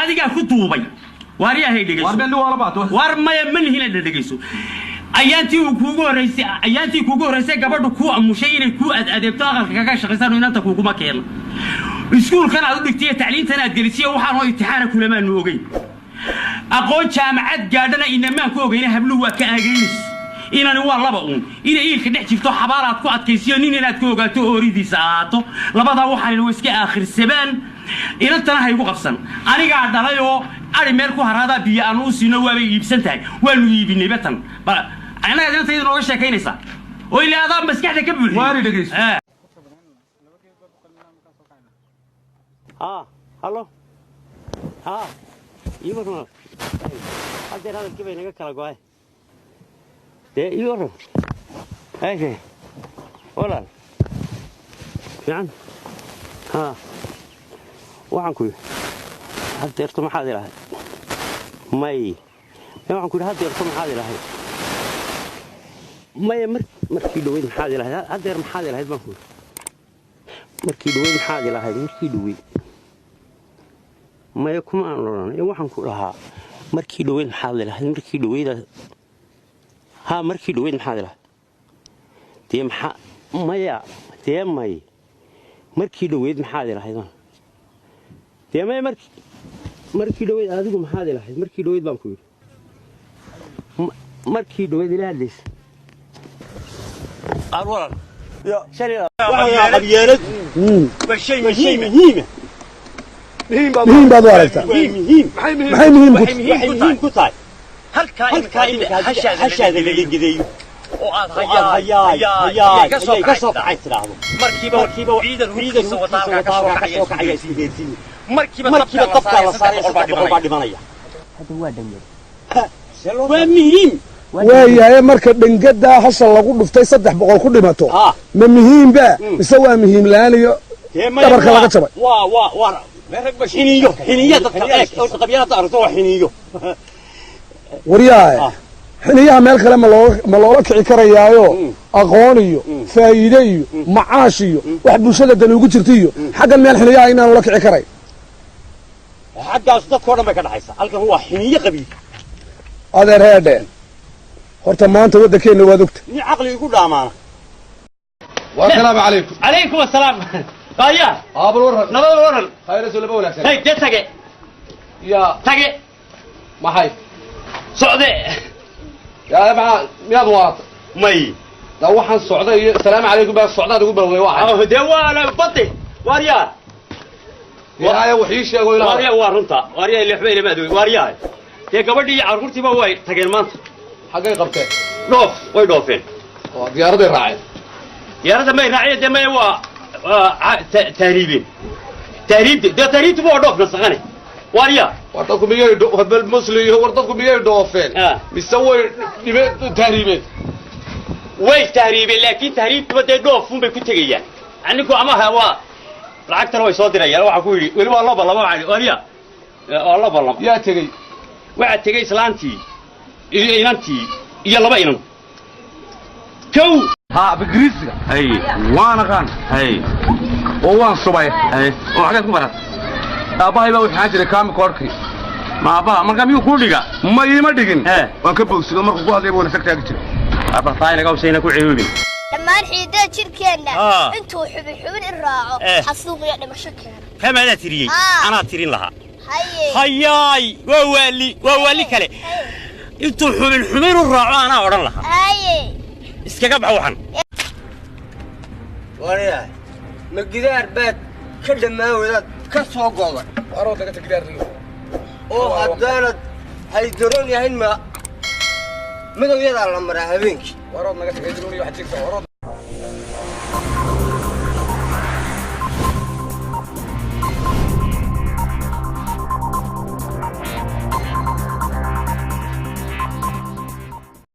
Adigaa ku duubay. Waaryahay, dhegeyso. War meel waa la baato. War maya, ma lihina, dhegeyso. Ayaantii uu kuugu horreysay, ayaantii kuugu horreysay gabadhu kuu amushay inay kuu ad adeegto, aqalka kaga shaqaysaan, inanta kuuguma keeno. Iskuulkan aad u dhigtay iyo tacliintan aad gelisiyo waxaan oo imtixaana kulamaanu ogeyn. Aqoon jaamacad gaadhana inamaan ku ogeyna. Habluhu waa ka aagaynays. Inani waa laba uun: inay iilka dhex jirto, xabaalaad ku adkaysiyo, nin inaad ku ogaato ooridiisa ahaato. Labadaa waxaan way iska aakhirsadaan. Inantana ha igu qabsan, anigaa dhalay oo ari meel ku haraadaa biyo aanu u siino waabay iibsan tahay, waanu iibinay batan. Anagaad inantayda nooga sheekaynaysaa oo ilaa adaa maskaxda ka buuxiy. Waari, dhegeyso. Ha, hallo, ha, ii warran. Haddeer hadalkii bay naga kala go'ay. Dee ii warran ayke, walaal fiican. Ha, waxaan ku yidhi haddeerto maxaad ilahay? May, waxaan ku yidhi haddeerto maxaad ilahay? Maya, markii dhaweyd maxaad ilahayd? Haddeer maxaad ilahayd baan ku yidhi. Markii dhaweyd maxaad ilahayd? Markii dhaweyd maya, kuma aan odhan. Waxaan ku dhahaa markii dhaweyd maxaad ilahayd? Markii dhaweyd, ha, markii dhaweyd maxaad ilahayd? Dee maxaa? Maya, dee may, markii dhaweyd maxaad ilahayd? Dee maya, markii dhaweyd adigu maxaad ilahayd? Markii dhaweyd baan ku yidhi, markii dhaweyd ila hadlaysa qaar, walaal. Qabyaalad waa shay muhiima. Muhiim baad u aragtaa? Muhiim. Maxay muhiim ku waxay muhiim ku tahay halkaa imika hashaada laga gedeeyo oo aad oo aad hayaay hayaay ayay ka soo kacay tidhaahdo, markiiba ciidan ciidan hubkiisa wataa halkaa ka soo kacaya isku isku geersiin, markiiba markiiba dabkaa la saaray, 300 baa dhimanaya. Waa muhiim. Waayahay, marka dhangadaa hasha lagu dhuftay 300 ku dhimato, ma muhiimba mise waa muhiim la'aan iyo dhabarka laga jabay? Waa xiniyo, xiniyo dadka eeg horta. Qabyaalada aragto waa xiniyo. Waryaahe, xiniyaha meel kale ma loola kici karayaayo? Aqoon iyo faa'iide iyo macaash iyo wax bulshada dani ugu jirta iyo xaggan meel xiniyaha inaan ula kici karay. Xaggaas dadkoo dhan bay ka dhaxaysaa, halkan waa xiniyo qabiil. Adeer, heedhe, horta maanta waddankeenna waad ogta. Nin caqli igu dhaamaana. Wasalaamu calaykum. Calaykum asalaam, aya. Aabal, waran. Nabada, waran. Khayraso laba wanaagsan. Hey, dee tage. Yaa? Tage. Maxay? Socde. Yaa, maxaa? Miyaad waarata? May. Da waxaan socday iyo salaamu calaykum baa socdaad ugu balwday waxay. Dee waa la bade, waaryaa. Yaaya, wax ii sheego ilaa. Waaryaa, waa runta waaryaa, lixba ilama adoy waaryaa. Dee gabadhii iyo carruurtiiba way tageen maanta. Xaggay qabteen? Dhoof, way dhoofeen. Oo diyaaraday raaceen? Diyaaradda may raaceen, dee maya, waa tahriibeen. Tahriibta, dee tahriibtuba waa dhoof nasaqane, waaryaa. War dadku miyay bal musli iyo war dadku miyay dhoofeen mise way dhibe tahriibeen? Way tahriibeen, laakiin tahriibtuba dee dhoofuun bay ku tegayaan. Aninku amaha waa lacagtana way soo dirayaan. Waxaa ku yidhi weli waa loo ballamo cali, waaryaa, waa loo ballamo. Yaa tegey? Waxaa tegey islaantii iyo inantii iyo laba inan kow. Ha, ingiriisiga hay waan aqaan hay oo waan subay. Hay, oo xaggaad ku barat? Aabbahay baa wuxuu jiray kaami koorkii. Ma aabbaha markaa miyuu kuu dhiga? Ma iima dhigin. Ee. Waan ka bowsido, markuu ku hadlay buu sag taagi jiray. Abartaaynaga usayna ku ceeboobin. Dhammaan xiidada jidhkeenna intuu xubin xubin i raaco, xasuuq iyo dhimasho keena. Kamaadaa tiriyey? Ah. Anaa tirin lahaa. Haye. Hayaay, waa waali, waa waali kale. Intuu xubin xubin u raaco anaa odhan lahaa. Haye. Iskaga bax waxan. Waryahay, ma gidaar baad ka dhammaan wadaad ka soo go'day? Waroo daga tagdaarniyo. Oo haddaanad haydaroon yahayn, ma madowyadaa la maraa habeenkii? Warood naga tagay, warood.